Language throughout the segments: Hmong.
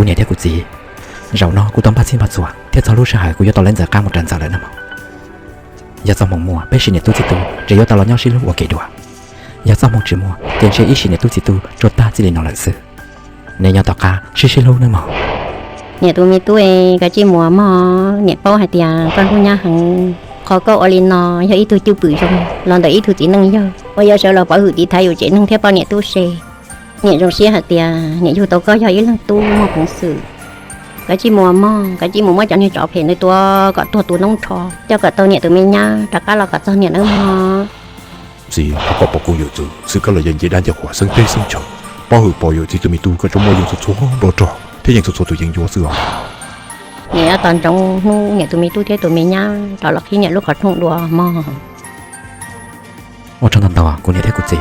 Kuv niam thiab kuv txiv, zaum no kuv tau npaj txhij npaj txhua thiab txog lub sij hawm kuv yuav tau lawv Ntxawm Qab mus raws Ntxawm lawm nawb mog. Yog txoj hmoo muaj peb sim niam tub txij tub ces yuav tau los nyob sib hlub ua ke dua. Yog txoj hmoo tsis muaj ces ntshe ib sim niam tub txij tub tsuas tag txij li no lawm xwb. Nej nyob tom qab sib sib hlub nawb mog. Niam tus me tub, kav tsij mus mog, niam paub hais tias koj hlub nyab heev. Qhov koj ua li no yog ib tug cwj pwm zoo los ntawm ib tug txiv neej yawg uas yuav sawv los pov hwm tiv thaiv yus tsev neeg thiab poj niam tub se. Niam zoo siab hais tias niam yug tau koj yog ib leeg tub muaj peev xwm. Kav tsij mus mog, kav tsij mus muab cov niag tsov phem ntawd tua kom tuag tu noob nrho, coj kom tau niam tus me nyab rov qab los kom txog niam nawb mog. Txiv, qhov koj pom kuv yuav txwv xwm kab los yog nce dab nce qhuav xeeb teb xeeb chaw, pov hwm pov yawm txiv tus me tub koj tsuas muaj yeej txhua txhua npau rog thiab yeej txhua txhua tus yeeb ncuab xwb os. Niam yuav tos ntsoov hnub niam tus me tub thiab tus me nyab rov los qhib niam lub qhov rooj dua mog. Ua tsaug ntau ntau kuv niam thiab kuv txiv.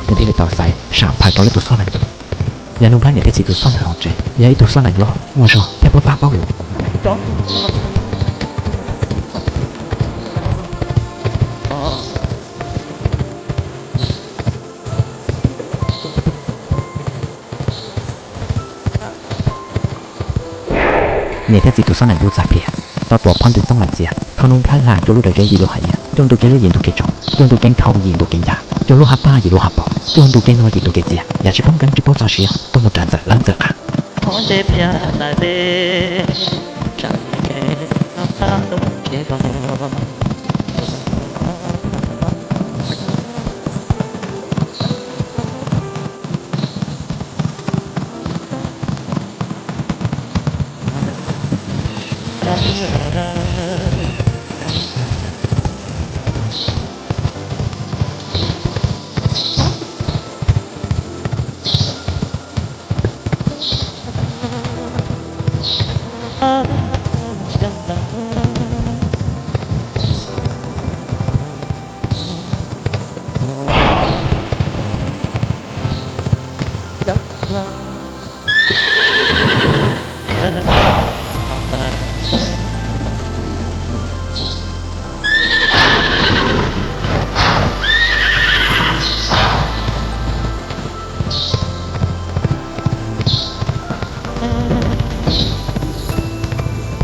Nws thiaj li tau xaiv sam phaj rau lub tus xob nees. Yog Nuj Nplhaib niam thiab txiv tus xob nees los tsev, yog ib tug xob nees loj muaj zog thiab pab pab paub lus. Niam thiab txiv tus xob nees lub txaj phiaj tau tuav phab ntws txoob lawm txias, thauj Nuj Nplhaib hla cuaj lub dawm zeb yim lub hav iab, cuaj ntu kev liab yim ntu kev tsaus, cuaj ntu kev nthau yim ntu kev ncaj, cuaj lub hav paj yim lub hav paus, cuaj ntu kev nuag yim ntu kev txias, yam tsis paub nkees tsis paub txog siav tuaj mus raws Ntxawm lawv Ntxawm qab.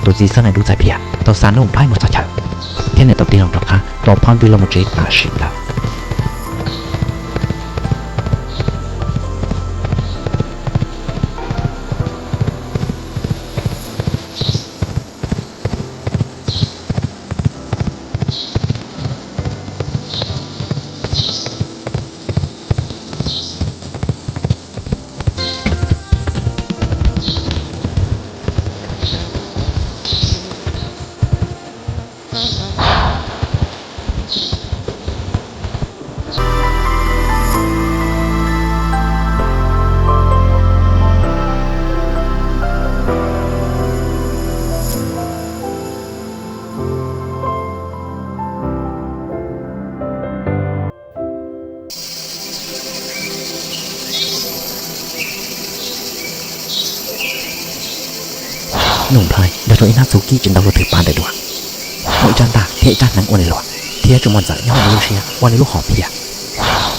Tus txiv xob nees lub txaj phiaj tau xa Nuj Nplhaib mus txog chaw, thiab nws tau tig loo rov qab tua phab ntws los mus tsev tam sim ntawd. Nuj Nplhaib nrog rau ib hnab txuv kib tsis ntau luaj twg pab ntawm duav, muaj ib rab ntaj thiab ib rab hneev ua nws luag, thiab tsuas muaj Ntxawm nyob hauv nws lub siab ua nws lub hom phiaj.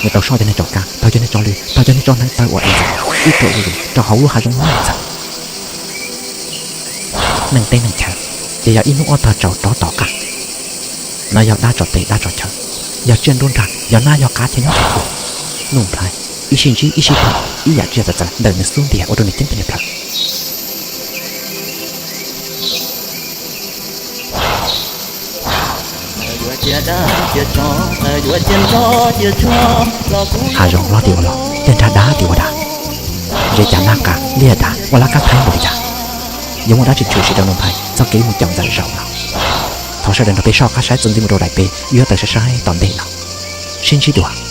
Nws tau soj cov niag tsov kab, tau cov niag tsov lw, tau cov niag tsov hneev taw uas ev Ntxawm ib ruam li tau hauv lub hav zoov nyob Ntxawm. Neeg teb neeg chaw, ces yog ib hnub ob tog tsaus rov tom qab. No yog dab tso tes dab tso chaw, yog tsiaj nruab nrag, yog nab yog qav chaw nyob chaw pua. Nuj Nplhaib ib sij ntsib ib sij pom ib yam tsiaj txawv txawv ntawm nws xub ntiag ua rau nws ceeb tug niag plhaw. Hav zoov loj tim ua loj, tej nrag dab tim ua dab, zes cav nag qas liaj dab ua laj kab thaib npaum li cas. Yuav muaj dab tsi tshwm sim rau Nuj Nphais txoj kev mus caum Ntxawm zaum no? Thov sawv daws nrog peb soj qab saib txuas ntxiv mus rau daim peb yuav tawm saib saib tom ntej no. Sib ntsib dua.